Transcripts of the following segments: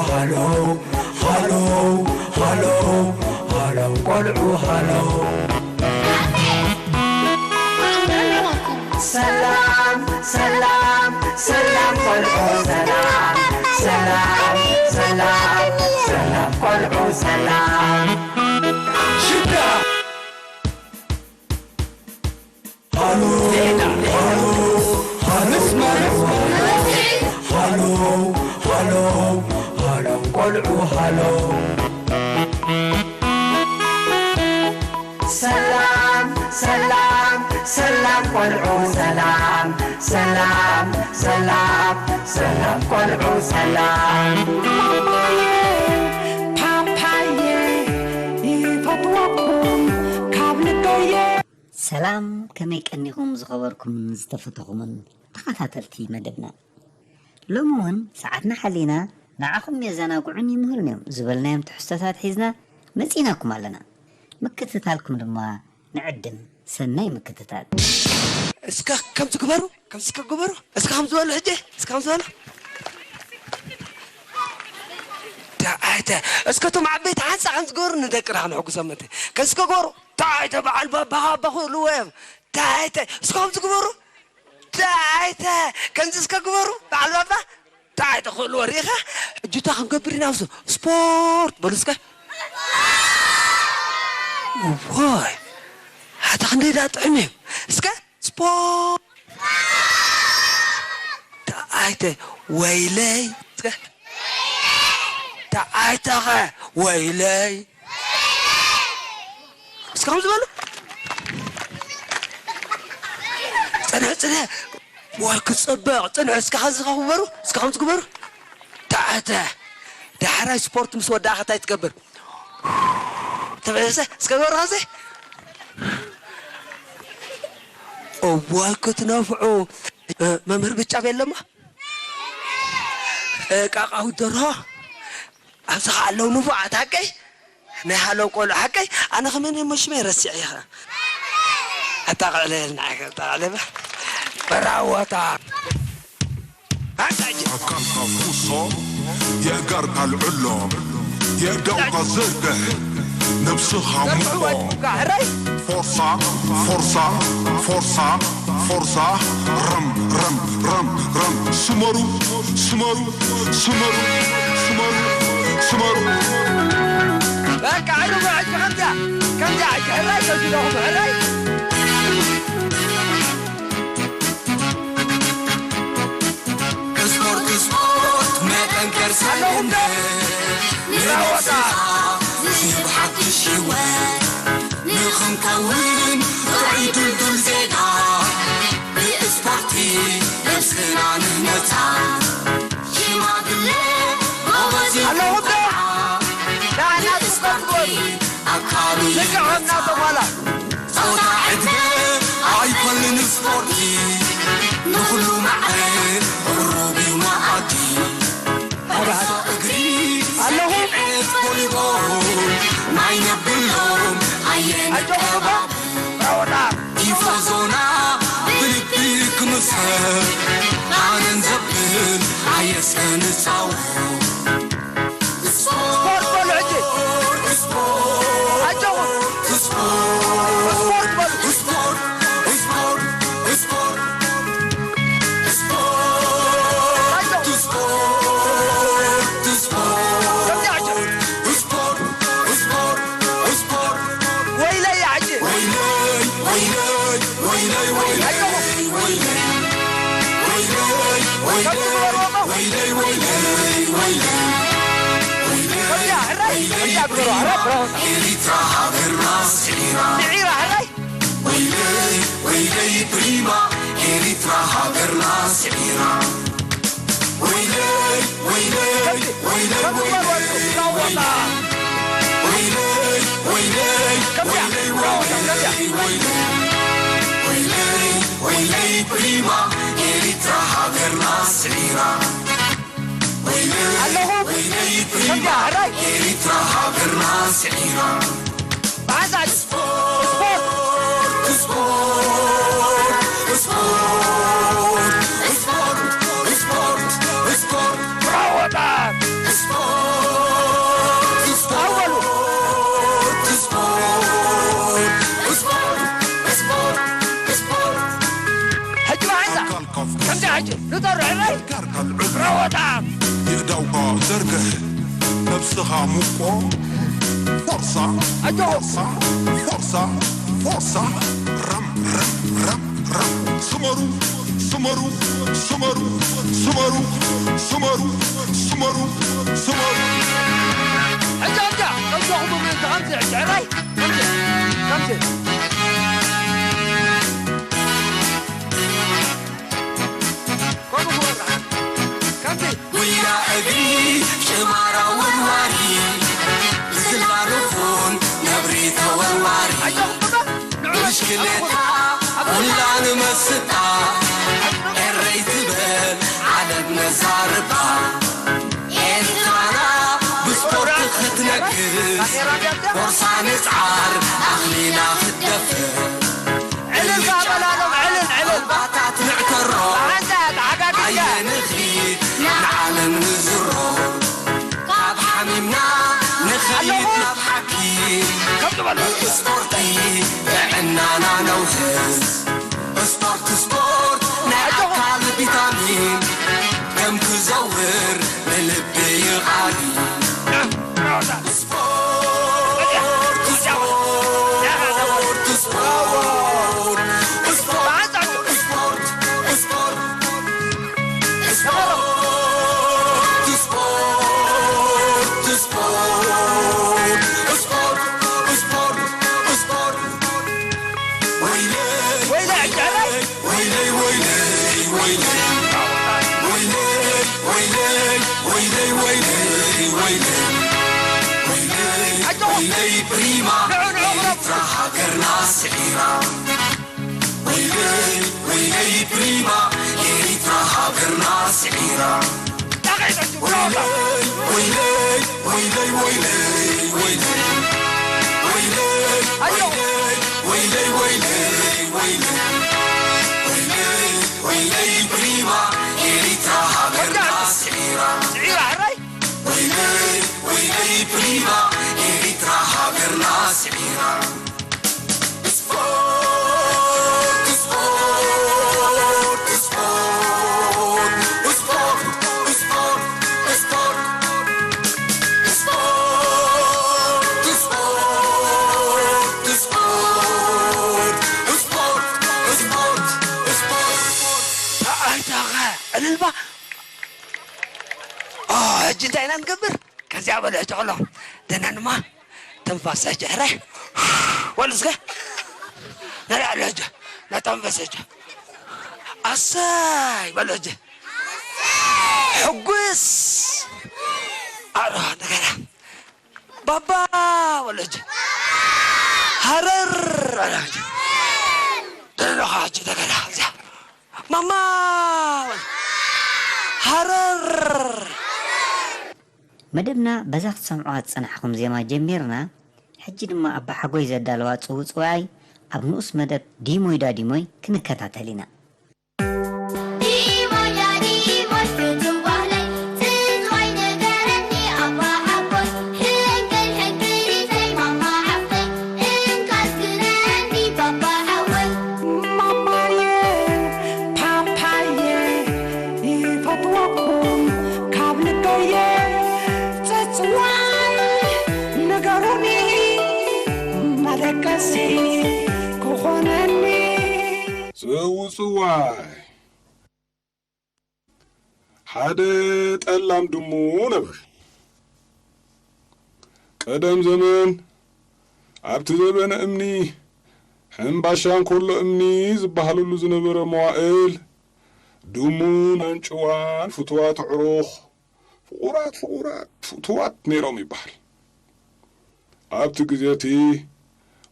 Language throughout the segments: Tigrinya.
ሃሎ ሃሎ ሃሎ ሃሎ ቆልዑ ሃሎ። ሰላም ሰላም ሰላም ቆልዑ ሰላም ሰላም ሰላም ሰላም ቆልዑ ሰላም። ሽዳ ሃሎ ሃሎ ሃሎ ሃሎ ሃሎ ሃሎ ቆልዑ ሃሎ። ሰላም ሰላም ሰላም ቆልዑ ሰላም ሰላም ሰላም ሰላም ቆልዑ ሰላም። ፓፓየ ይፈትወኩም ካብ ልበየ። ሰላም፣ ከመይ ቀኒኹም ዝኸበርኩምን ዝተፈተኹምን ተኸታተልቲ መደብና? ሎሚ እውን ሰዓትና ሓሊና ንዓኹም የዘናግዑን ይምህሩን እዮም ዝበልናዮም ትሕዝቶታት ሒዝና መጺእናኩም ኣለና። ምክትታልኩም ድማ ንዕድም። ሰናይ ምክትታል። እስከ ከምዚ ግበሩ፣ ከምዚ እስከ ግበሩ፣ እስከ ከምዚ በሉ፣ ሕጂ እስከ ከምዚ በሉ። ደኣይተ እስከ እቶም ዓበይቲ ሓንሳ ከምዚ ግበሩ፣ ንደቅና ክንሕጉሶም ምእንቲ። ከምዚ እስከ ግበሩ። ደኣይተ በዓል ባባ፣ ባባ ክእልዎ እዮም። ደኣይተ እስከ ከምዚ ግበሩ። ደኣይተ ከምዚ እስከ ግበሩ፣ በዓል ባባ። እንታይ ትኽእልዎ ርኢኻ? ሕጂ እንታይ ክንገብር ኢና? ኣብዚ ስፖርት በሉ እስከ። እዋይ፣ ኣታ ክንደይ ደኣ ጥዑም እዩ። እስከ ስፖርት። ደኣይተ ወይለይ። እስከ ደኣይተኸ ወይለይ። እስከ ከምዚ በሉ። ጽንሕ፣ ጽንሕ። ወይ ክጽብቕ፣ ጽንሕ። እስከ ከምዚ ግበሩ፣ እስከ ከምዚ ግበሩ። ተዓተ። ዳሕራይ ስፖርት ምስ ወዳእኻ እንታይ ትገብር? ተመለሰ፣ እስከ ግበሩ ከምዚ። እዋይ ክትነፍዑ። እ፣ መምህር ብጫ ቤለማ? እ፣ ቃቃዊት ደርሆ? ኣብዚ ኸዓ ኣለዉ ንፉዓት ሓቀይ? ናይ ሃለው ቆልዑ ሓቀይ? ኣነ ከመን እሞ ሽመይ ረሲዐ ኢኻ። ኣታ ቕዕለልና፣ ኣታ ቕዕለ በ-፣ በራወታ። ኣታ ጅ- ኣካልካ ኩሶ፣ የእጋርካ ኣልዕሎ፣ የእዳውካ ዘርግሕ፣ ነብስኻ ሙቆ። ፎርሳ፣ ፎርሳ፣ ፎርሳ፣ ፎርሳ፣ ረም፣ ረም፣ ረም፣ ረም። ስመሩ፣ ስመሩ፣ ስመሩ፣ ስመሩ፣ ስመሩ። በቃ፣ ዓይኑ ብሕጂ ከምዚኣ፣ ከምዚኣ፣ ሕራይ፣ ከምዚ ኢለኹም፣ ሕራይ። ስፖርት፣ ስፖርት፣ መጠንከር ሰውነት፣ ንነብስኻ ዝህብ ሓድሽ ህይወት፣ ንኽንከውን ጥዑይ ድልዱል ዜጋ፣ ብስፖርቲ ነብስና ንህነጻ። ሽማግለ፣ ጎበዝ፣ ኣለኹም ዶ? ቆልዓ፣ ንዓና ብስፖርቲ ጽቡቅ ኣካሉ ልክዕ ይነጻ። ከምና ተማላ። ጾታ ዕድመ ኣይፈልንስ ስፖርቲ ንኹሉ ማዕረ ቅሩብ እዩ መኣዲ። ኩዕሶ እግሪ፣ ኣለኹ። ሰኪዔት፣ ቮሊቦል፣ ማይ ነብሎም፣ ኣየን ኣጆኹም እባ። ተባብዕ። ቲፎዞና ብልቢ ክምሰል፣ ኣነን ዘብል ኣየ እስከ ንጻወት። ስፖርት በሉ ሕጂ። ኣጆኹም። ስፖርት በሉ። ኣጆኹም። ከምዚ ኣጆኹም። ወይለይ ሕጂ። ኣጆኹም። ከምዚ ግበርዎ እሞ። ከምዚኣ፣ ሕራይ፣ ከምዚኣ ግበርዋ፣ ሕራይ፣ ብራቮ። ኤሪትራ ሃገርና ስዒራ። ስዒራ፣ ሕራይ። ወይለይ ወይለይ ፕሪማ ኤሪትራ ሃገርና ስዒራ። ወይለይ ወይለይ ከምዚ፣ ወይለይ ከምዚ ወይለይ ግበርዋ፣ ብራቮ። ወይለይ ወይለይ ከምዚኣ፣ ወይለይ ብራቮ፣ ከምዚኣ። ወይለይ ወይለይ ወይለይ ፕሪማ ኤሪትራ ሃገርና ስዒራ። ኣለኹ። ከምዚኣ፣ ሕራይ። ኤሪትራ ሃገርና ስዒራ። ብሓንሳእ። ስፖርት፣ ስፖርት፣ ስፖርት፣ ስፖርት፣ ስፖርት፣ ስፖርት። ብራቮ፣ ወጣት። ስፖርት። ሕጂ ንጠርዕ ናይ ራወታ የእዳውካ ዘርግሕ ነብስኻ ሙቆ ፎርሳ ኣጆ ፎርሳ ፎርሳ ፎርሳ ራም ራም ራም ራም ስመሩ ስመሩ ስመሩ ስመሩ ስመሩ ስመሩ ስመሩ ኣጆ ኣጆ ኣጆኹም ምእንቲ ከምዚ ሕጂ ዕራይ ከምዚ ከምዚ ከምዚ ጉያ እግሪ ሽማራ ወርዋሪ ዝላልኹን ነብሪ ተወርዋሪ ብሽክሌታ ኩላ ንመስጣ ኤረይ ትበል ዓለም ነዛርባ ኤርትራና ብስፖርት ክትነግስ ቦርሳ ንጽዓር ኣኽሊላ ክትደፍር ዕልል ካበላሎም ዕልል ዕልል ባታት ንዕተሮ ብሓንሳእ ተሓጋጊዝካ ኣየንኺ ንዓለም ንዝሮ ካብ ሓሚምና ንኸይድ ናብ ሓኪም ከምዚ በሎ ብስፖርቲ ጥዕናና ነውሕስ ስፖርት ስፖርት ናይ ኣካል ቪታሚን ደም ክዘውር ንልቢ ይቓኒ ስፖርት ስፖርት ስፖርት ስፖርት ስፖርት ስፖርት ስፖርት ስፖርት ስፖርት ወይለይ ወይለይ ወይለይ ወይለይ ወይለይ ወይለይ ወይለይ ወይለይ ወይለይ ወይለይ ወይለይ ፕሪማ ኤርትራ ሃገርና ስዒራ ወይለይ ወይለይ ፕሪማ ኤርትራ ሃገርና ስዒራ ወይለይ ወይለይ ወይለይ ወይለይ ወይለይ ወይለይ ወይለይ ወይለይ ወይለይ ወይለይ ወይለይ ፕሪማ ኤርትራ ሃገርና ስዒራ ስዒራ ሕራይ ወይለይ ወይለይ ፕሪማ ኤርትራ ሃገርና ስዒራ ስፖርት ስፖርት ስፖርት ስፖርት ስፖርት ስፖርት ስፖርት ስፖርት ስፖርት ስፖርት ኣይ ዳኻ ዕልልባ ኦ፣ ሕጂ እንታይ ኢና ንገብር? ከዚኣ በለ ሕጂ ከሎ ደናንማ ትንፋስ ሕጂ ሕራይ በሉ እስከ ንሪኣ ኣሎ ሕጂ ነተንፈስ ሕጂ ኣሰይ በሉ ሕጂ ሕጉስ ኣሮ እንደገና ባባ በሉ ሕጂ ሃረር በሉ ሕጂ ደለኻ ሕጂ እንደገና እዚኣ ማማ በሉ ሃረር መደብና በዛ ክትሰምዑዋ ዝጸናሕኹም ዜማ ጀሚርና፣ ሕጂ ድማ ኣባሓጎይ ዘዳለዋ ጽውጽዋይ ኣብ ንኡስ መደብ ዲሞይ ዳዲሞይ ክንከታተል ኢና። ዲሞይ ዳዲሞይ ፍቱው ባህለይ፣ ትዝታይ ንገረኒ ኣባሓጎይ፣ ሕንክል ሕንክሊተይ ማማ ዓርከይ፣ እንካ እስኪ ንዕኒ ባባ ሓወይ። ማማየ ፓፓየ ይፈትወኩም ካብ ልበየ ጽጽዋይ ንገሩኒ መደቀሲ ክኾነኒ። ጽውጽዋይ ሓደ ጠላም ድሙ ነበረ። ቀደም ዘመን ኣብቲ ዘበነ እምኒ ሕምባሻን ኮሎ እምኒ ዝበሃለሉ ዝነበረ መዋእል ድሙን ኣንጭዋን ፍቱዋት ኣዕሩኽ ፍቑራት ፍቑራት ፍቱዋት ነይሮም ይበሃል። ኣብቲ ግዜ እቲ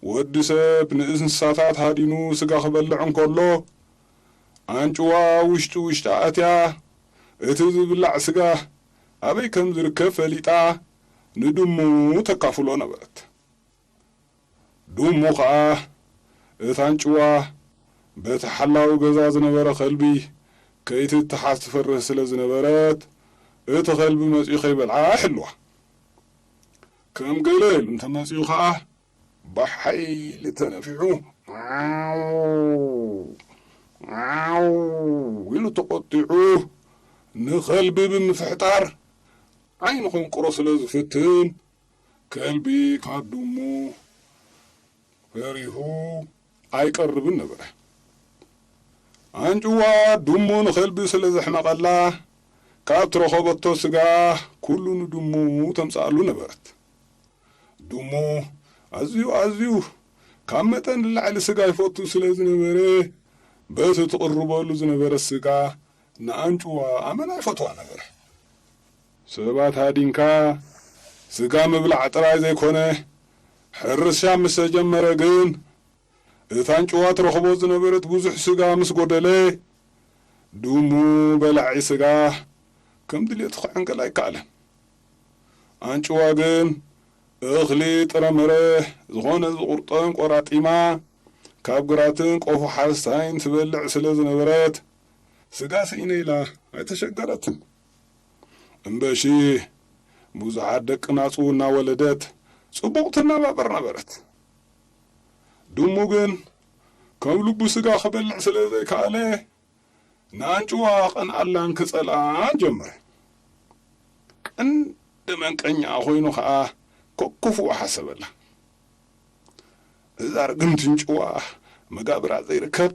ወዲ ሰብ ንእንስሳታት ሃዲኑ ስጋ ክበልዕ እንከሎ ኣንጭዋ ውሽጢ ውሽጢ ኣእትያ እቲ ዝብላዕ ስጋ ኣበይ ከም ዝርከብ ፈሊጣ ንድሙ ተካፍሎ ነበረት። ድሙ ኸኣ እታ ኣንጭዋ በቲ ሓላዊ ገዛ ዝነበረ ኸልቢ ከይትተሓዝ ትፈርህ ስለ ዝነበረት እቲ ኸልቢ መጺኡ ከይበልዓ ይሕልዋ። ከም ገለ ኢሉ እንተመጺኡ ኸኣ ብሓይሊ ተነፊሑ ዓው ዓው ኢሉ ተቖጢዑ ንኸልቢ ብምፍሕጣር ዓይኑ ከንቅሮ ስለ ዝፍትን፣ ከልቢ ካብ ድሙ ፈሪሁ ኣይቀርብን ነበረ። ኣንጭዋ ድሙ ንኸልቢ ስለ ዘሕመቐላ፣ ካብ ትረኸበቶ ስጋ ኩሉ ንድሙ ተምጽኣሉ ነበረት። ድሙ ኣዝዩ ኣዝዩ ካብ መጠን ንላዕሊ ስጋ ይፈቱ ስለ ዝነበረ፣ በቲ ትቕርበሉ ዝነበረት ስጋ ንኣንጭዋ ኣመና ይፈትዋ ነበረ። ሰባት ሃዲንካ ስጋ ምብላዕ ጥራይ ዘይኮነ፣ ሕርሻ ምስ ተጀመረ ግን፣ እታ ኣንጭዋ ትረኽቦ ዝነበረት ብዙሕ ስጋ ምስ ጎደለ፣ ድሙ በላዒ ስጋ ከም ድሌቱ ክዕንቅል ኣይከኣለን። ኣንጭዋ ግን እኽሊ ጥረምረ ዝኾነ ዝቑርጠን ቆራጢማ፣ ካብ ግራትን ቆፎ ሓረስታይን ትበልዕ ስለ ዝነበረት፣ ስጋ ስኢነ ኢላ ኣይተሸገረትን። እምበሺ ብዙሓት ደቂ ናጹ እናወለደት ጽቡቕ ትነባበር ነበረት። ድሙ ግን ከም ልቡ ስጋ ክበልዕ ስለ ዘይከኣለ፣ ንኣንጭዋ ክቐንኣላን ክጸልኣን ጀመረ። ቀንዲ መንቀኛኣ ኮይኑ ኸኣ ከክፉኡ ሓሰበላ። እዛ ርግምቲ ኣንጭዋ መጋብራ ዘይርከብ፣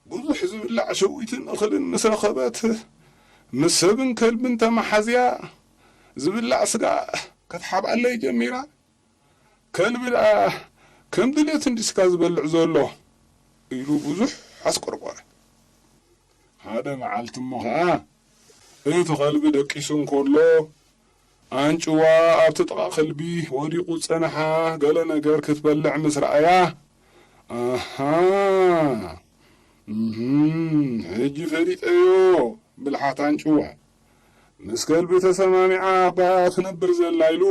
ብዙሕ ዝብላዕ ሸዊትን እኽልን ምስ ረኸበት፣ ምስ ሰብን ከልብን ተመሓዝያ ዝብላዕ ስጋ ክትሓብኣለይ ጀሚራ። ከልቢ ደኣ ከም ድሌቱ እንዲዩ ስጋ ዝበልዕ ዘሎ፣ ኢሉ ብዙሕ ኣስቆርቆረ። ሓደ መዓልቲ እሞ ኸኣ እቲ ከልቢ ደቂሱ እንከሎ፣ ኣንጭዋ ኣብቲ ጥቓ ከልቢ ወዲቑ ዝጸንሓ ገለ ነገር ክትበልዕ ምስ ረኣያ፣ ኣሃ፣ እህም፣ ሕጂ ፈሊጠዮ፣ ብልሓት ኣንጭዋ። ምስ ከልቢ ተሰማሚዓ እባ ትነብር ዘላ ኢሉ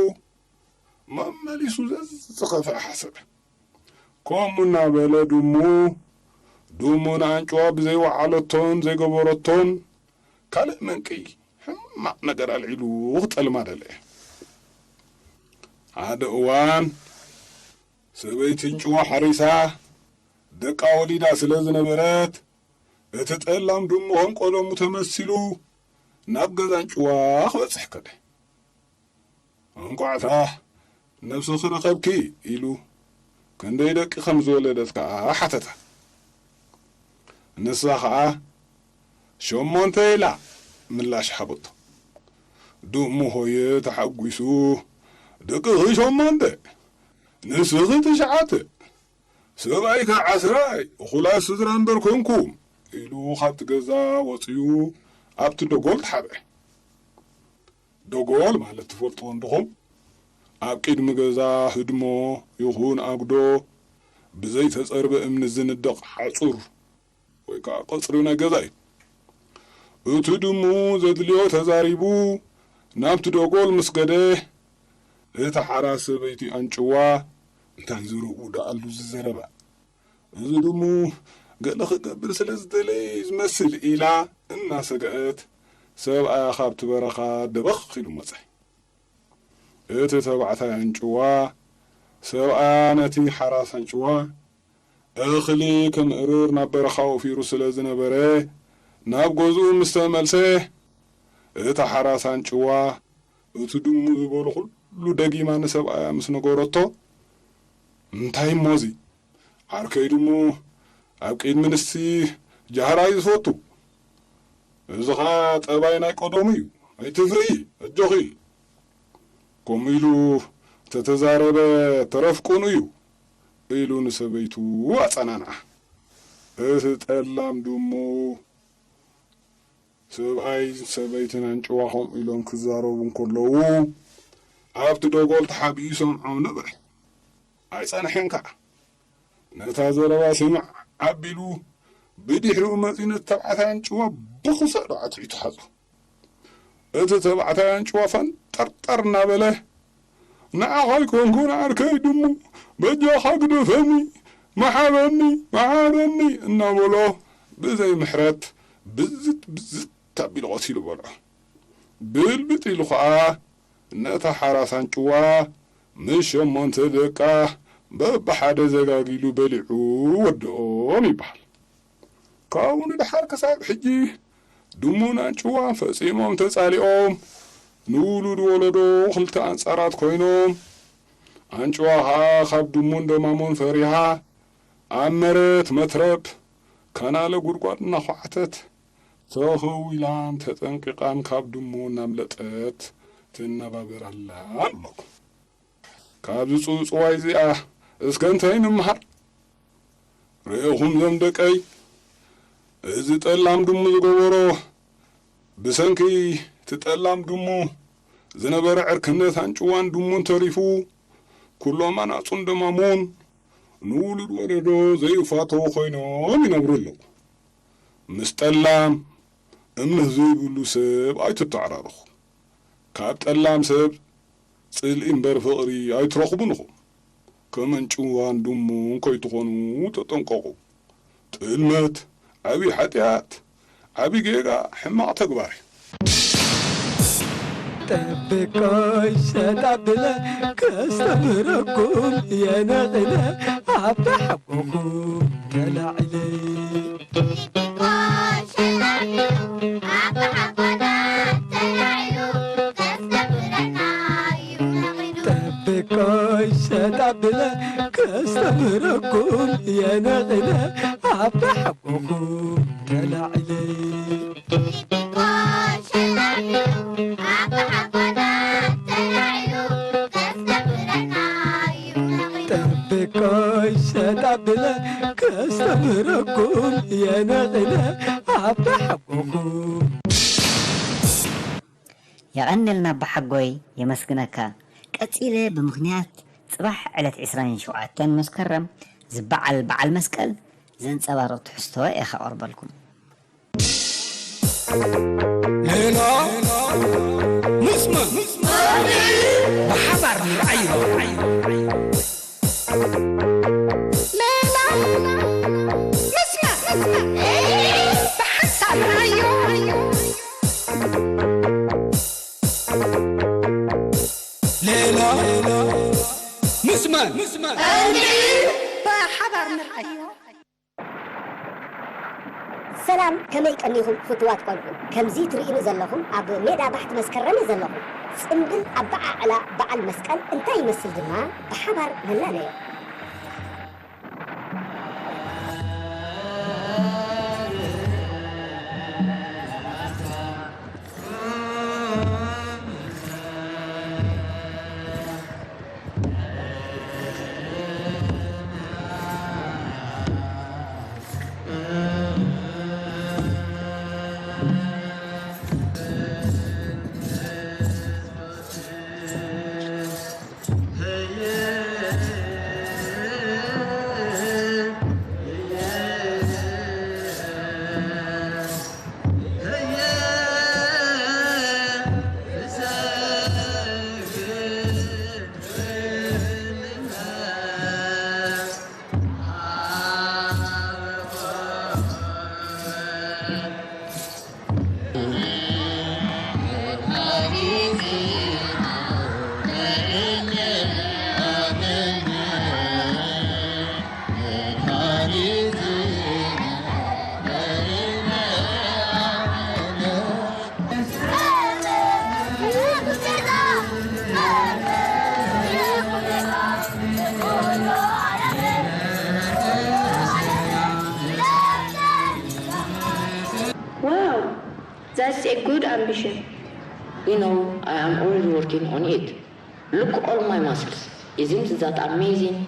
መመሊሱ ዘዝኸፍአ ሓሰበ። ከምኡ እናበለ ድሙ፣ ድሙ ንኣንጭዋ ብዘይወዓለቶን ዘይገበረቶን ካልእ መንቅይ ሕማቕ ነገር ኣልዒሉ ክጠልማ ደለየ። ሓደ እዋን ሰበይቲ ኣንጭዋ ሓሪሳ ደቃ ወሊዳ ስለ ዝነበረት፣ እቲ ጠላም ድሙ ከም ቀደሙ ተመሲሉ ናብ ገዛ ኣንጭዋ ክበጽሕ ከደ። "እንቋዕታ ነብስኺ ረኸብኪ" ኢሉ ክንደይ ደቂ ከም ዝወለደት ከኣ ሓተታ። ንሳ ኸኣ "ሸሞንተ" ኢላ ምላሽ ሃበቶ። ድሙ ሆየ ተሓጒሱ "ደቅኺ ሸሞንተ፣ ንስኺ ትሽዓተ፣ ሰብኣይ ከኣ ዓስራይ፣ እኹላት ስድራ እምበር ኮንኩም" ኢሉ ካብቲ ገዛ ወጺኡ ኣብቲ ደጎል ተሓብአ። ደጎል ማለት ትፈልጥዎ እንዲኹም፣ ኣብ ቅድሚ ገዛ ህድሞ ይኹን ኣጉዶ ብዘይተጸርበ እምኒ ዝንደቕ ሓጹር ወይ ከኣ ቀጽሪ ናይ ገዛ እዩ። እቲ ድሙ ዘድልዮ ተዛሪቡ ናብቲ ደጎል ምስ ከደ፣ እታ ሓራስ ሰበይቲ ኣንጭዋ "እንታይ ዝረብኡ ደኣሉ እዚ ዘረባ? እዚ ድሙ ገለ ክገብር ስለ ዝደለየ እዩ ዝመስል" ኢላ እናሰግኣት፣ ሰብኣያ ካብቲ በረኻ ደበኽ ኢሉ መጸ። እቲ ተባዕታይ ኣንጭዋ ሰብኣያ ነቲ ሓራስ ኣንጭዋ እኽሊ ከምእርር ናብ በረኻ ወፊሩ ስለ ዝነበረ፣ ናብ ገዝኡ ምስ ተመልሰ፣ እታ ሓራስ ኣንጭዋ እቲ ድሙ ዝበሎ ኩሉ ደጊማ ንሰብኣያ ምስ ነገረቶ፣ "እንታይ እሞ እዚ? ዓርከይ ድሙ ኣብ ቅድሚ ኣንስቲ ጃህራ እዩ ዝፈቱ። እዚ ኸኣ ጠባይ ናይ ቀደሙ እዩ። ኣይትፍርሂ፣ ኣጆኺ። ከምኡ ኢሉ ተተዛረበ ተረፍ ቅኑ እዩ" ኢሉ ንሰበይቱ ኣጸናንዓ። እቲ ጠላም ድሙ ሰብኣይ ሰበይትን ኣንጭዋ ከምኡ ኢሎም ክዛረቡ እንከለዉ፣ ኣብቲ ደጎል ተሓቢኡ ይሰምዖም ነበረ። ኣይጸንሐን ከኣ። ነታ ዘረባ ስምዕ ኣቢሉ ብድሕሪኡ መጺኡ ነቲ ተባዕታይ ኣንጭዋ ብኽሰዶ ኣትሒቱ ሓዞ። እቲ ተባዕታይ ኣንጭዋ ፈንጠርጠር እናበለ፣ "ንዓኻ ኣይኮንኩን ዓርከይ ድሙ፣ በጃኻ ግደፈኒ፣ መሓረኒ፣ መሓረኒ" እናበሎ ብዘይ ምሕረት ብዝት ብዝት ኣቢሉ ቀቲሉ በልዖ። ግልብጥ ኢሉ ኸኣ ነታ ሓራስ ኣንጭዋ ምስ ሸሞንተ ደቃ በብሓደ ዘጋጊሉ በሊዑ ወደኦም ይበሃል። ካብኡ ንድሓር ክሳብ ሕጂ ድሙን ኣንጭዋን ፈጺሞም ተጻሊኦም፣ ንውሉድ ወለዶ ክልተ ኣንጻራት ኮይኖም፣ ኣንጭዋ ኸኣ ካብ ድሙን ደማሙን ፈሪሃ፣ ኣብ መሬት መትረብ ካናለ ጉድጓድ እናዃዕተት፣ ተኸዊላን ተጠንቂቓን ካብ ድሙ እናምለጠት ትነባበር ኣላ ኣለኩም። ካብዚ ጽውጽዋይ እዚኣ እስከ እንታይ ንምሃር? ርኢኹም ዞም ደቀይ፣ እዚ ጠላም ድሙ ዝገበሮ፣ ብሰንኪ እቲ ጠላም ድሙ ዝነበረ ዕርክነት ኣንጭዋን ድሙን ተሪፉ፣ ኩሎም ኣናጹን ደማሙን ንውሉድ ወለዶ ዘይፋተዉ ኮይኖም ይነብሩ ኣለዉ። ምስ ጠላም እምህ ዘይብሉ ሰብ ኣይትተዓራረኹ። ካብ ጠላም ሰብ ጽልኢ እምበር ፍቕሪ ኣይትረኽቡን ኢኹም። ከም ኣንጭዋን ድሙን ከይትኾኑ ተጠንቀቑ። ጥልመት ዓቢ ሓጢኣት፣ ዓቢ ጌጋ፣ ሕማቕ ተግባር እዩ። ጠብቆይ ሸጣብለ ከስተምህረኩም የነቕለ ኣብ ሓጎኹም ተላዕለ። ጠብቆይ ሸጣብለ ከስተምህረኩም የነቕለ ኣብ ሓጎኹም ተላዕለ። ጠብቆይ ሸጣብለ ከስተምህረኩም የነቕለ ኣብ ሓጎኹም። የቐንየልና ኣባ ሓጎይ፣ የመስግነካ። ቀጺለ ብምኽንያት ጽባሕ ዕለት ዕስራን ሸውዓተን መስከረም ዝበዓል በዓል መስቀል ዘንጸባርቕ ትሕዝቶ እየ ከቕርበልኩም። ሌላ ምስመ ብሓባር ንርኣዮ። ሌላ ምስመ ብሓንሳብ ንርኣዮ። ሌላ ምስመ ብሓባር ንርኣዮ። ሰላም፣ ከመይ ቀኒኹም ፍቱዋት ቆልዑ? ከምዚ ትርእዩኒ ዘለኹም ኣብ ሜዳ ባሕቲ መስከረም እየ ዘለኹ። ጽምብል ኣበዓዕላ በዓል መስቀል እንታይ ይመስል ድማ ብሓባር ንላለዮ። Wow, that's a good ambition. You know, I am already working on it. Look, all my muscles. Isn't that amazing?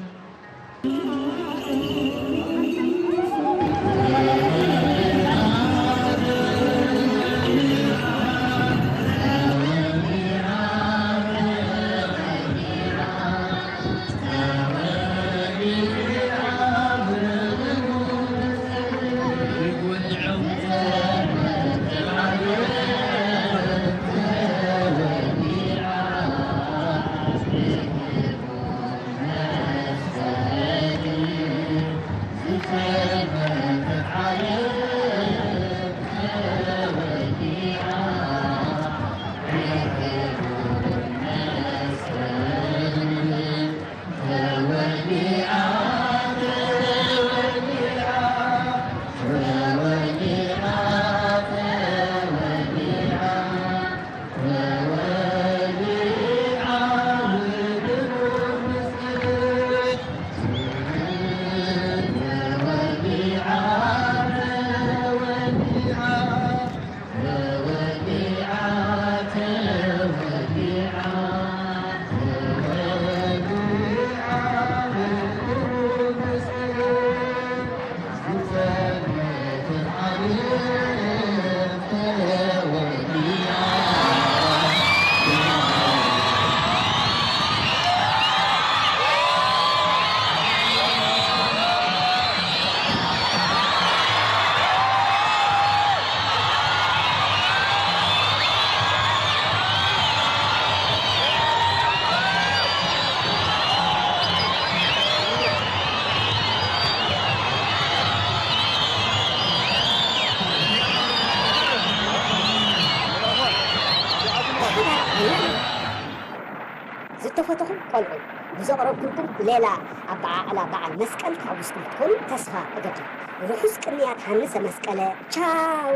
ተፈተኹም ቆልዑ፣ ብዘቕረብኩልኩም ሌላ ኣበዓዕላ በዓል መስቀል ተሓጒስኩም ክትኮኑ ተስፋ እገብር። ርሑስ ቅንያት ሃንሰ መስቀለ። ቻው።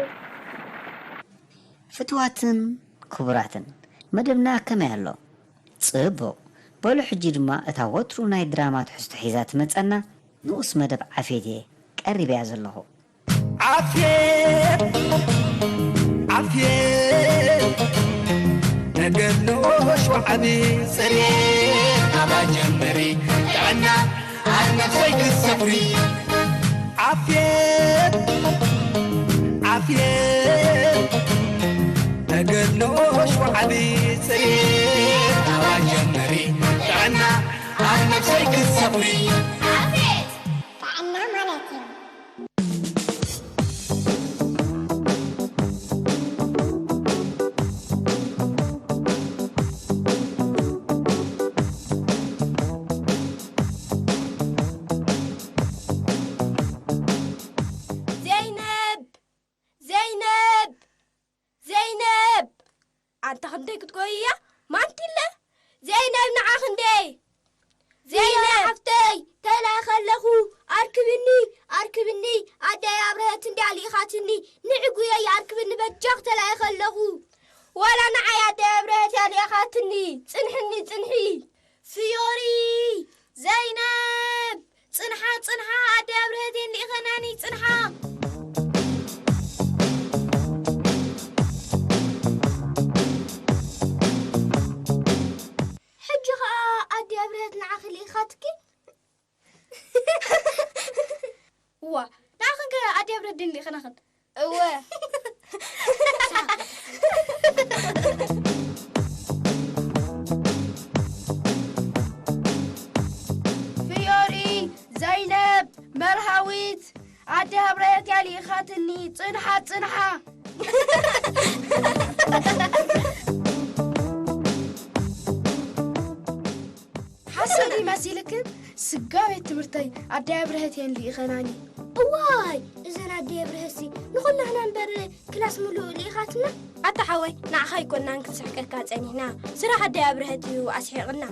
ፍትዋትን ክቡራትን፣ መደብና ከመይ ኣሎ? ጽቡቕ። በሉ ሕጂ ድማ እታ ወትሩ ናይ ድራማ ትሕዝቶ ሒዛ ትመጸና ንኡስ መደብ ዓፍየት እየ ቀሪበያ ዘለኹ። ዓፍየት ዓፍየት ነገር ንኡሽ ወዓቢ ጽሬት ኣባ ጀምሪ ጥዕና ኣብ ነፍሰይ ክትሰፍሪ ዓፍየት ዓፍየት ነገር ንኡሽ ወዓቢ ጽሬት ኣባ ጀምሪ ጥዕና ኣብ ነፍሰይ ክትሰፍሪ ዓፍየት ጥዕና ማለት እዩ። ዘይነብ! ዘይነብ! ዘይነብ! ኣንታ ክንደይ ክትጎይያ ማንቲለ! ዘይነብ ንዓ ክንደይ! ዘይነብ ሓፍተይ ተላኢ ከለኹ ኣርክብኒ ኣርክብኒ ኣደይ ኣብረሀት እንድያ ልኢኻትኒ ንዒ ጉየይ ኣርክብኒ በጃኽ ተላኢ ከለኹ። ዋላ ንዓይ ኣደይ ኣብረሀት እያ ልኢኻትኒ ጽንሕኒ ጽንሒ። ፍዮሪ! ዘይነብ! ጽንሓ ጽንሓ ኣደይ ኣብረሀት እየን ልኢኸናኒ ጽንሓ። ሕጂ ኸኣ ኣደይ ኣብረሀት ንዓኺ ልኢኻትኪ። እዋ ንዓኽን ከ ኣደይ ኣብረሀት ድየን ልኢኸናኽን። እወ። ፍዮሪ፣ ዘይነብ፣ መርሃዊት፣ ኣደይ ኣብረሀት እያ ልኢኻትኒ፣ ጽንሓ ጽንሓ። ሓሶት ድዩ መሲልክን? ስጋ ቤት ትምህርተይ ኣደይ ኣብረሀት እየን ልኢኸናኒ። እዋይ እዘን ኣደይ ኣብረሀትሲ ንኹላህና እምበር ክላስ ሙሉእ ልኢኻትና። ኣታ ሓወይ ንዓኻ ኣይኮናን ክንስሕቀካ ጸኒሕና፣ ስራሕ ኣደይ ኣብረሀት እዩ ኣስሒቕና።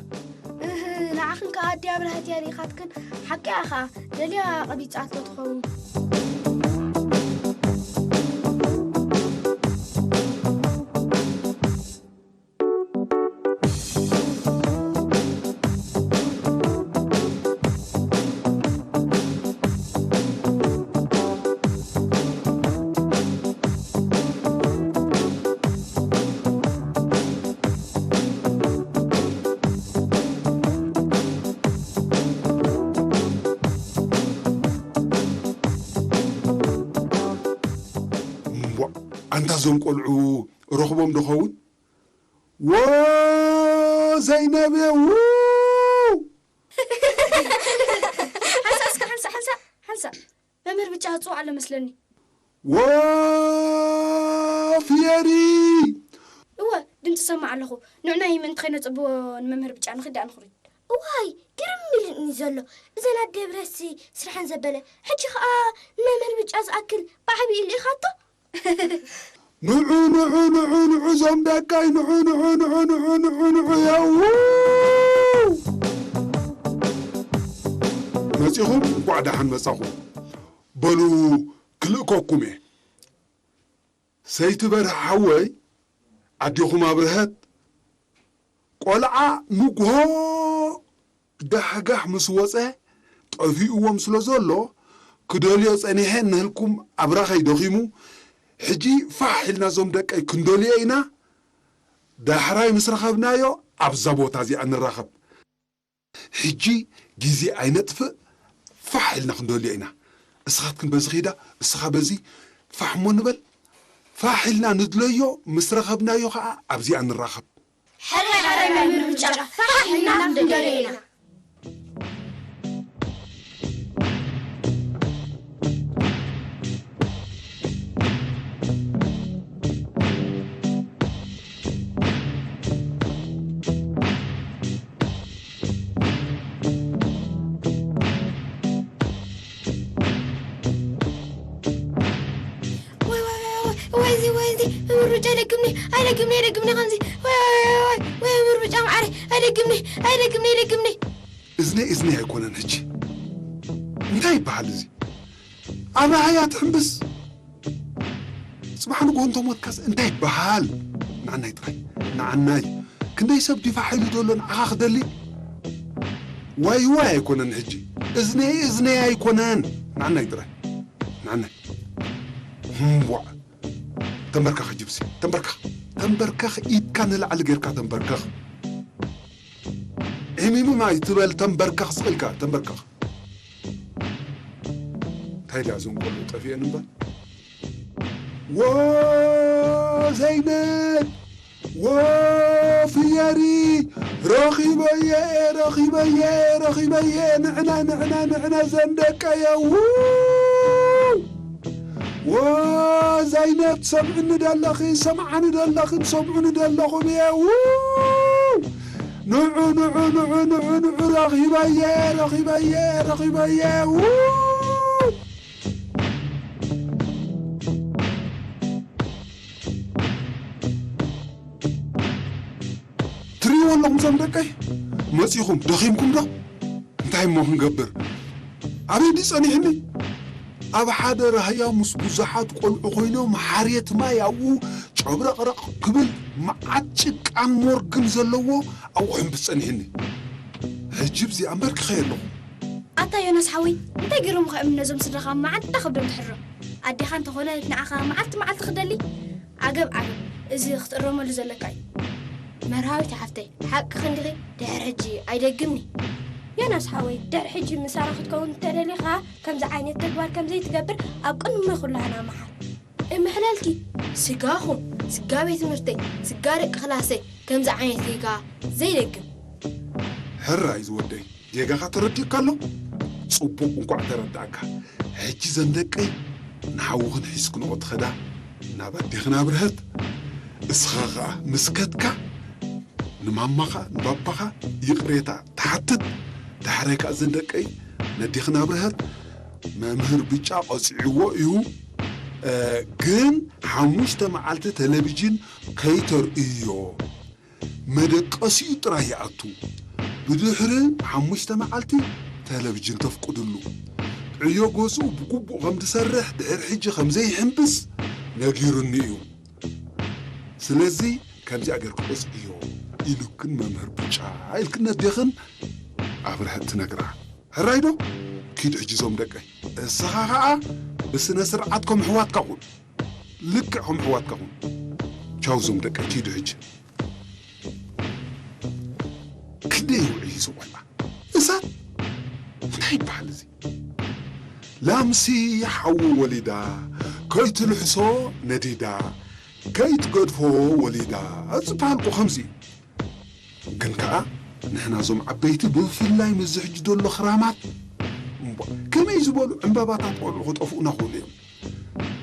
እህ ንዓኽን ከኣ ኣደይ ኣብረሀት እያ ልኢኻትክን። ሓቂኣ ኸኣ ደልያ ቀቢጻቶ ትኸውን። እምቧእ፣ ኣንታ እዞም ቆልዑ ረኽቦም ዶ ኸውን? ዎ ዘይነብ ው ሓንሳእ እስከ ሓንሳእ ሓንሳእ ሓንሳእ መምህር ብጫ ክጽውዕ ኣሎ መስለኒ። ዎ ፍየሪ እወ ድምፂ ሰማዕ ኣለኹ። ንዑ ናይ ምእንቲ ከይነፅብዎ ንመምህር ብጫ ንኽዳእ ንኽሪድ። እዋይ ግርም ኢሉኒ ዘሎ እዘን ኣደ ብረሲ ስርሐን ዘበለ ሕጂ ኸኣ ንመምህር ብጫ ዝኣክል ብዓብዪ ልኢኻቶ። ንዑ ንዑ ንዑ ንዑ ዞም ደቀይ ንዑ ንዑ ንዑ ንዑ ንዑ ንዑ የው መጺኹም እንኳዕ ደሓን መጻኹም። በሉ ክልእከኩም እየ። ሰይቲ በርሀ ሓወይ ኣዴኹም ኣብርሀት ቆልዓ ንግሆ ጋሕጋሕ ምስ ወጸ ጠፊእዎም ስለ ዘሎ ክደልዮ ጸኒሐ እንህልኩም ኣብራኸይ ደኺሙ ሕጂ ፋሕ ኢልና እዞም ደቀይ ክንደልዮ ኢና ዳሕራይ ምስ ረኸብናዮ ኣብዛ ቦታ እዚኣ ንራኸብ ሕጂ ግዜ ኣይነጥፍእ ፋሕ ኢልና ክንደልዮ ኢና እስኻትክን በዚ ኺዳ እስኻ በዚ ፋሕ እሞ ንበል ፋሕ ኢልና ንድለዮ ምስ ረኸብናዮ ኸዓ ኣብዚኣ ንራኸብ። ሕራይ ሕራይ መምህር ብጫ ፋሕ ኢልና ክንደልዮ ኢና። ወይ እዚ ወይ እዚ ምምርጫ ኣይደግምኒ ኣይደግምኒ ኣይደግምኒ ከምዚ ወይ ወይ ወይ ወይ ወይ ምርጫ ማዕረ ኣይደግምኒ ኣይደግምኒ ኣይደግምኒ እዝነይ እዝነይ ኣይኮነን ሕጂ እንታይ ይበሃል እዚ ኣብርሃያ ትሕምብስ ጽባሕ ንግሆ እንተሞትካስ እንታይ ይበሃል ንዓናይ ጥራይ ንዓናይ ክንደይ ሰብ ዲፋ ሓይሉ ዘሎ ንዓኻ ክደሊ ዋይ ዋይ ኣይኮነን ሕጂ እዝነይ እዝነይ ኣይኮነን ንዓናይ ጥራይ ንዓናይ እምቧዕ ተንበርከኽ ጅብሲ ተንበርከኽ ተንበርከኽ ኢድካ ንላዕሊ ጌርካ ተንበርከኽ ዒሚምም ኣይትበል ተንበርከኽ ስቕ ኢልካ ተንበርከኽ እንታይ ድያ እዞም ቆልዑ ጠፊአን እምበር ወ ዘይነብ ወፍየሪ ረኺበየ ረኺበየ ረኺበየ ንዕና ንዕና ንዕና ዘንደቀየ ው ወዛይነት ሰምዕኒ ደለኺ ሰምዓኒ ደለኽን ሰምዑኒ ደለኹም እየ ው ንዑ ንዑ ንዑ ንዑ ንዑ ረኺበየ ረኺበየ ረኺበየ ው ትርእይዎ ኣለኹም ዞም ደቀይ መፂኹም ደኺምኩም ዶ እንታይ እሞ ክንገብር ኣበይ ድዩ ጸኒሕኒ ኣብ ሓደ ራህያ ምስ ብዙሓት ቆልዑ ኮይኖም ሓርየት ማይ ኣብኡ ጨብረቕረቕ ክብል መዓት ጭቃን ሞርግን ዘለዎ ኣብኡ ሕምብስ ጸኒሕኒ ሕጂ ብዚኣ እምበር ክኸየ ኣለኹ ኣታ ዮናስ ሓወይ እንታይ ገይሮምኻ እዮም ነዞም ስድራኻ መዓንጣ ከብዶም ትሕርሮም ኣዴኻ እንተኾነት ንዓኻ መዓልቲ መዓልቲ ክደሊ ዓገብ ዓገብ እዚ ክትእረመሉ ዘለካ እዩ መርሃዊት ሓፍተይ ሓቅኺ እንዲኺ ድሕሪ ሕጂ ኣይደግምኒ ዮናስ ሓወይ ድሕሪ ሕጂ ምሳና ክትከውን እንተደሊኻ ከምዚ ዓይነት ተግባር ከምዘይትገብር ኣብ ቅድሚ ኩላህና መሓል እምሕለልኪ ስጋኹም ስጋ ቤት ትምህርተይ ስጋ ደቂ ክላሰይ ከምዚ ዓይነት ጌጋ ዘይደግም ሕራይ ዝወደይ ጌጋኻ ተረዲኡካ ኣሎ ጽቡቕ እንቋዕ ተረዳእካ ሕጂ ዘን ደቀይ ንሓውኽን ሒዝክንኦ ትኸዳ ናብ ኣዴኽን ኣብርሀት እስኻ ኸኣ ምስ ከድካ ንማማኻ ንባባኻ ይቕሬታ ትሓትት ዳሕራይ ከኣ ዘን ደቀይ ነዴኽን ኣብርሀት መምህር ብጫ ቀጺዕዎ እዩ ግን ሓሙሽተ መዓልቲ ቴሌቪዥን ከይተርእዮ መደቀሲኡ ጥራይ ይኣቱ። ብድሕሪ ሓሙሽተ መዓልቲ ተለቪጅን ተፍቅድሉ። ዕዮ ገዝኡ ብግቡእ ከም ዝሰርሕ ድሕሪ ሕጂ ከም ዘይሕምብስ ነጊሩኒ እዩ። ስለዚ ከምዚኣ ጌርኪ ቅጽዕዮ ኢሉክን መምህር ብጫ ኢልክን ነዴኽን ኣብርሀት ትነግራ። ሕራይ ዶ? ኪዱ ሕጂ ዞም ደቀይ። እስኻ ኸኣ ብስነ ስርዓት ከም ኣሕዋትካ ኩን። ልክዕ ከም ኣሕዋትካ ኩን። ቻው ዞም ደቀይ ኪዱ ሕጂ። ክንደይ ይውዕል እዩ እዚ ቆልዓ? እሳት እንታይ ይበሃል እዚ? ላምሲ ሓዊ ወሊዳ ከይትልሕሶ ነዲዳ ከይትገድፎ ወሊዳ ዝበሃል እኮ ከምዚ እዩ። ግን ከኣ ንሕና እዞም ዓበይቲ ብፍላይ ምስዚ ሕጂ ዘሎ ክራማት እምቧ ከመይ ዝበሉ ዕምባባታት ቆልዑ ክጠፍኡና ክእሉ እዮም።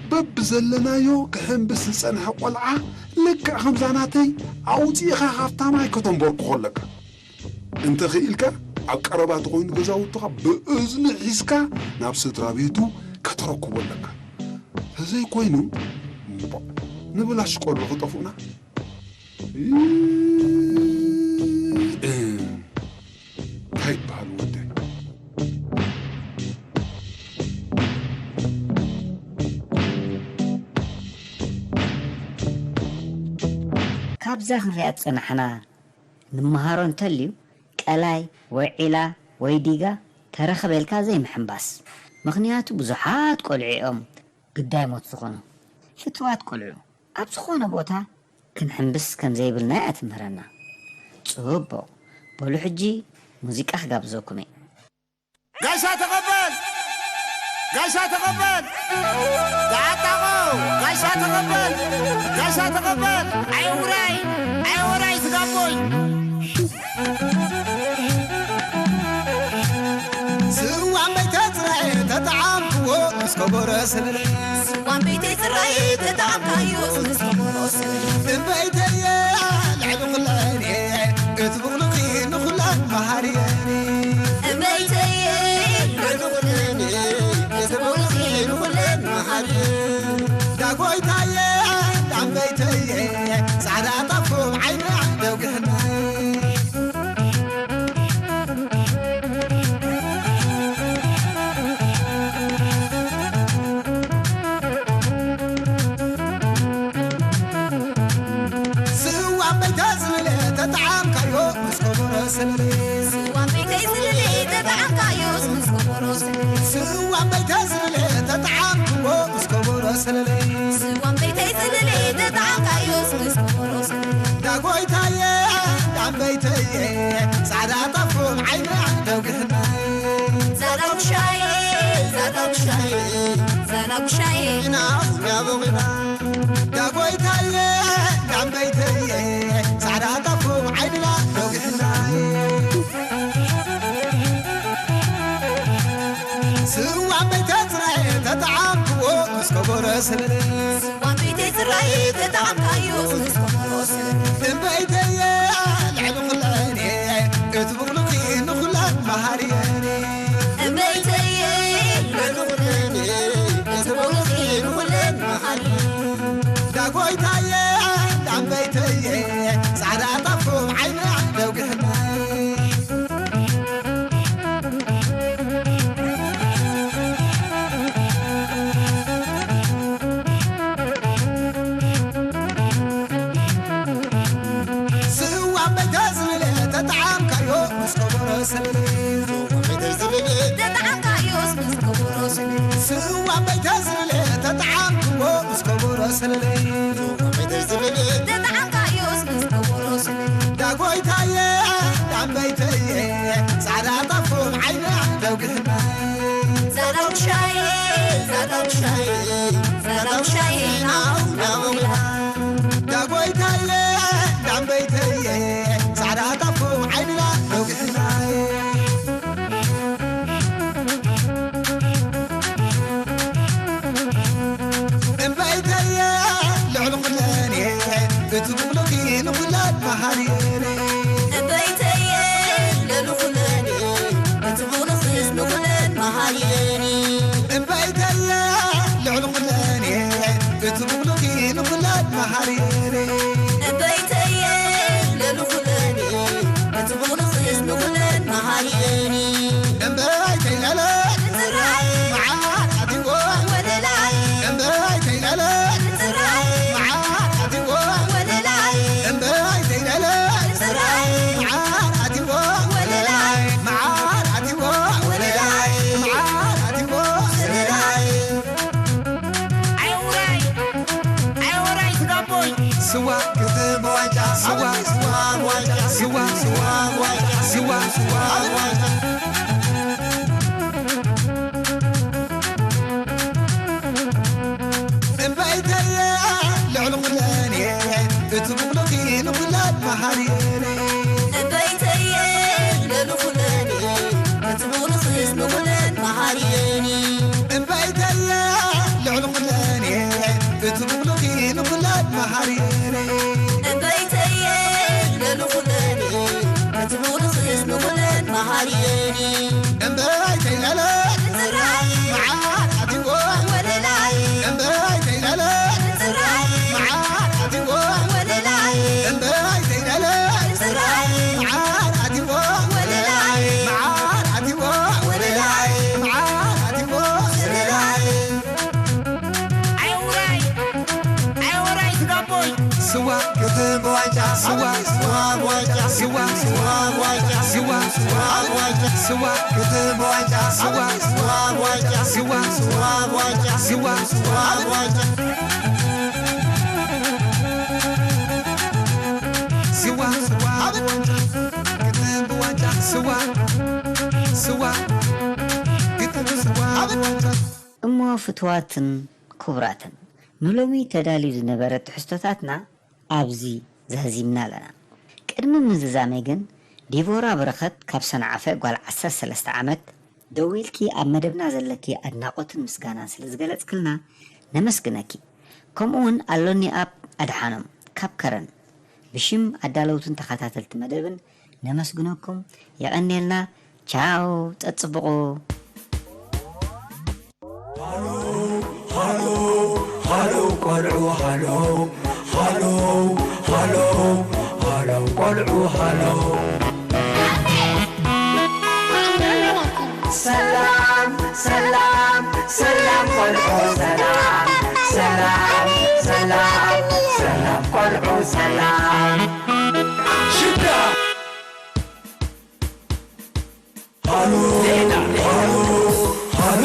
በብዘለናዮ ክሕምብስ ዝጸንሐ ቆልዓ ልክዕ ከምዛ ናተይ ኣውጺእኻ ካብታ ማይ ከተንበርክኾ ኣለካ። እንተኽኢልካ ኣብ ቀረባ ተኾይኑ ገዛውትኻ ብእዝኒ ሒዝካ ናብ ስድራ ቤቱ ከተረክቦ ኣለካ። ተዘይኮይኑ ንብላሽ ቆልዑ ክጠፍኡና እንታይ ይበሃል ወደይ? ካብዛ ክንሪኣ ዝጸናሕና ንምሃሮ እንተልዩ ቀላይ ወይ ዒላ ወይ ዲጋ ተረኸበ ኢልካ ዘይምሕንባስ። ምኽንያቱ ብዙሓት ቆልዑ እዮም ግዳይ ሞት ዝኾኑ። ፍቱዋት ቆልዑ ኣብ ዝኾነ ቦታ ክንሕምብስ ከም ዘይብልና እያ ትምህረና። ጽቡቕ፣ በሉ ሕጂ ሙዚቃ ክጋብዘኩም እየ። ጋሻ ተቐበል ጋሻ ተቐበል ተዓጣቖ ጋሻ ተቐበል ጋሻ ተቐበል ኣይ ውራይ ኣይ ውራይ ስጋቦይ ስዋን በይተ ጽራይ ተጠዓምክዎ ምስ ከበሮ ስብሪ ስዋን በይተ ጽራይ ተጠዓምካዮ ምስ ከበሮ ስብሪ እምበይተየ ልዕሊ ኩለን እቲ ብቕልኺ ንኹለን መሃሪ እምበይተየ ልዕሊ ኩለን እቲ ብቕልኺ ንኹለን መሃሪ ዳጎይታየ ተጠዓምካዮ ምስ ከበሮ ሰለለይ። ስዋ እምበይተይ ዝልለ ተጠዓምካዮስ ምስ ከበሮ ሰለለይ። ስዋ እምበይተይ ዝልለ ተጠዓምክዎ ምስ ከበሮ ሰለለይ። ስዋ እምበይተይ ዝልለ ተጠዓምካዮስ ምስ ከበሮ ሰለለይ። ዳጎይታየ ዳምበይተየ ጻዕዳ ጣፎም ዓይና ደውግሕናይ። ዛዳጉሻይ ዛዳጉሻይ ዛዳጉሻይ ኢና ያበغና ዳጎይታየ ዳምበይተየ ጻዕዳ ጣፎም ዓይንና ዶግሕናይ። ስዋ እምበይተ ጽራየ ተጠዓምክዎ ምስ ከበሮ ሰለለ። ስዋ እምበይተ ጽራየ ተጠዓምካዮ ምስ ከበሮ ሰለለ። እምበይተየ ልዕሊ ኩለን እቲ ብቕሉኺ ንኹለን መሃርየን። እምበይተየ ልዕሊ ኩለን እቲ ብቕሉኺ ንኹለን መሃርየን። ዳጎይታየ ዳምበይተየ ጻዕዳ ጣፎም ዓይና ደውግሕናይ። ስዋ እምበይተ ዝብለ ተጠዓምካዮ ምስ ከበሮ ሰለለ። ተጠዓምካዮስ ምስ ከበሮ ሰለለ። ስዋ እምበይተ ዝብለ ተጠዓምክዎ ምስ ከበሮ ሰለለ። ተጠዓምካዮስ ምስ ከበሮ ሰለለ። ዳጎይታየ ዳምበይተየ ጻዕዳ ጣፎም ዓይና ደውግሕናይ። ዛዳጉሻይ ዛዳጉሻይ ዛዳጉሻይ ናው ናው ኢላ። ዳጎይታየ ዳምበይተየ ጻዕዳ ጣፎም ዓይንና ደውግሕናይ። እምበይተየ ልዕሊ ኩለንየ እቲ ብቕሉኺ ንኹለን መሃርየን። እምበይተየ ልዕሊ ኩለንየ እቲ ብቕሉኺስ ንኹለን መሃርየን። እምበይተየ ልዕሊ ኩለንየ እቲ ብቕሉኺ ንኹለን መሃርየን። እምበይተየ ልዕሊ ኩለንየ እቲ ብቕሉኺስ ንኹለን መሃርየን። እምበይተይ ለለ ንጽራይ መዓር ኣትዎ ወለላይ። እምበይተይ ለለ ንጽራይ መዓር ኣትዎ ወለላይ። እምበይተይ ለለ ንጽራይ መዓር ኣትዎ ወለላይ። መዓር ኣትዎ ወለላይ። መዓር ኣትዎ ወለላይ። ኣይውራይ፣ ኣይውራይ ስጋቦይ። ስዋ ክትም ብዋንጫ፣ ስዋ፣ ስዋ ብዋንጫ፣ ስዋ፣ ስዋ ብዋንጫ፣ ስዋ፣ ስዋ ብዋንጫ። እምበይተየ ልዕሊ ኩለንየ፣ እቲ ብቕሉኺ ንኹለን መሃርየን። እምበይተየ ልዕሊ ኩለንየ፣ እቲ ብቕሉኺስ ንኹለን መሃርየን። እምበይተየ ልዕሊ ኩለንየ፣ እቲ ብቕሉኺ ንኹለን መሃርየን። እምበይተየ ልዕሊ ኩለንየ፣ እቲ ብቕሉኺስ ንኹለን መሃርየን። እምበይተይ ለለ ንጽራይ መዓር ኣትዎ ወለላይ። እምበይተይ ለለ ንጽራይ መዓር ኣትዎ ወለላይ። እምበይተይ ለለ ንጽራይ መዓር ኣትዎ ወለላይ። መዓር ኣትዎ ወለላይ። መዓር ኣትዎ ወለላይ። ኣይውራይ፣ ኣይውራይ ስጋቦይ። ስዋ ክትም ብዋንጫ፣ ስዋ፣ ስዋ ብዋንጫ፣ ስዋ፣ ስዋ ብዋንጫ፣ ስዋ፣ ስዋ ብዋንጫ። ስዋ ክትም ብዋንጫ፣ ስዋ፣ ስዋ ብዋንጫ፣ ስዋ፣ ስዋ ብዋንጫ፣ ስዋ፣ ስዋ ብዋንጫ። ስዋ፣ ስዋ ብዋንጫ፣ ክትም ብዋንጫ፣ ስዋ፣ ስዋ፣ ክትም ስዋ ብዋንጫ። እሞ ፍትዋትን ክቡራትን፣ ንሎሚ ተዳልዩ ዝነበረ ትሕዝቶታትና ኣብዚ ዛዚምና ኣለና። ቅድሚ ምዝዛመይ ግን፣ ዲቮራ በረኸት ካብ ሰንዓፈ ጓል ዓሰርተ ሰለስተ ዓመት፣ ደዊልኪ ኣብ መደብና ዘለኪ ኣድናቖትን ምስጋናን ስለ ዝገለጽክልና ነመስግነኪ። ከምኡውን ኣሎኒ ኣብ ኣድሓኖም ካብ ከረን፣ ብሽም ኣዳለውትን ተኸታተልቲ መደብን ነመስግነኩም። የቐንየልና። ቻው፣ ጸጽብቑ። ሃሎ፣ ሃሎ፣ ሃሎ ቆልዑ ሃሎ፣ ሃሎ፣ ሃሎ፣ ሃሎ ቆልዑ ሃሎ። ሰላም፣ ሰላም፣ ሰላም ቆልዑ ሰላም፣ ሰላም፣ ሰላም፣ ሰላም። ቆልዑ ሰላም ሽዳ ሃሎ ሃሎ ሃሎ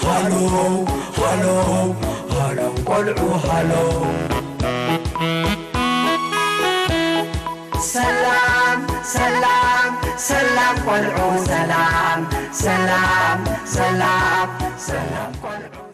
ሃሎ ሃሎ ሃሎ ቆልዑ ሃሎ ሰላም ሰላም ሰላም ቆልዑ ሰላም ሰላም ሰላም ሰላም ቆልዑ